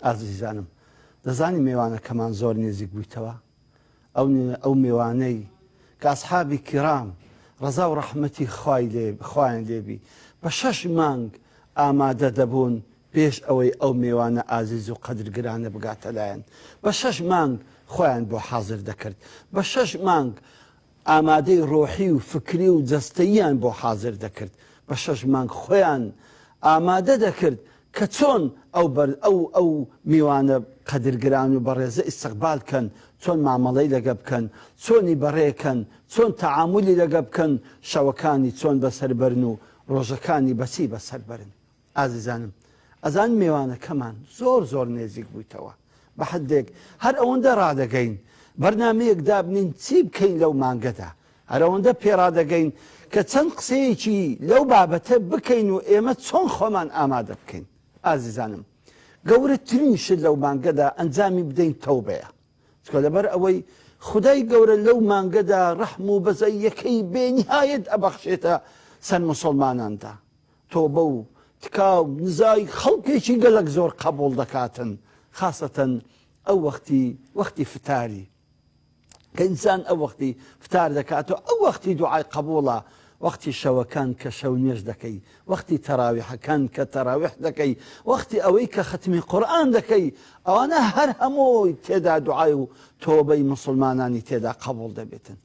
ئازیزانم دەزانی مێوانەکەمان زۆر نێزیک بوویتەوە ئەو ئەو مێوانەی کە ئەسحابی کیرام ڕەزا و ڕەحمەتی خوای لێ خوایان لێبی بە شەش مانگ ئامادە دەبوون پێش ئەوەی ئەو مێوانە ئازیز و قەدرگرانە بگاتە لایەن بە شەش مانگ خۆیان بۆ حازر دەکرد بە شەش مانگ ئامادەی ڕۆحی و فکری و جەستەییان بۆ حازر دەکرد، بە شەش مانگ خۆیان ئامادە دەکرد کە چۆن ئەو بەر ئەو ئەو میوانە قەدرگران و بەڕێزە ئیستقبال کەن، چۆن مامەڵەی لەگە بکەن، چۆنی بەڕێ کەن، چۆن تەعامولی لەگە بکەن، شەوەکانی چۆن بەسەر بەرن و ڕۆژەکانی بە چی بەسەر بەرن. ئازیزانم ئەزان مێوانەکەمان زۆر زۆر نێزیک بوویتەوە بە حدێک هەر ئەوەندە ڕادەگەین بەرنمەیەک دابنین چی بکەین لەو مانگەدا هەر ئەوەندە پێڕادەگەین کە چەند قسەیەکی لەو بابەتە بکەین و ئێمە چۆن خۆمان ئامادە بکەین ئازیزانم گەورەترین شت لەو مانگەدا ئەنجامی بدەین تەوبەیە چکە لەبەر ئەوەی خدای گەورە لەو مانگەدا ڕەحم و بەزەیەکەی بێنیهایەت ئەبەخشێتە سەر مسلماناندا تۆبە و تکا و نزای خەڵکێکی گەلەک زۆر قەبوڵ دەکاتن خاسەتەن ئەو وەختی وەختی فتاری کە ئینسان ئەو وەختی فتار دەکات و ئەو وەختی دوعای قەبوڵە وەختی شەوەکان کە شەو نوێژ دەکەی وەختی تەراویحەکان کە تەراویح دەکەی وەختی ئەوەی کە ختمی قورئان دەکەی ئەوانە هەر هەمووی تێدا دوعای و تۆبەی مسلمانانی تێدا قەبوڵ دەبێتن.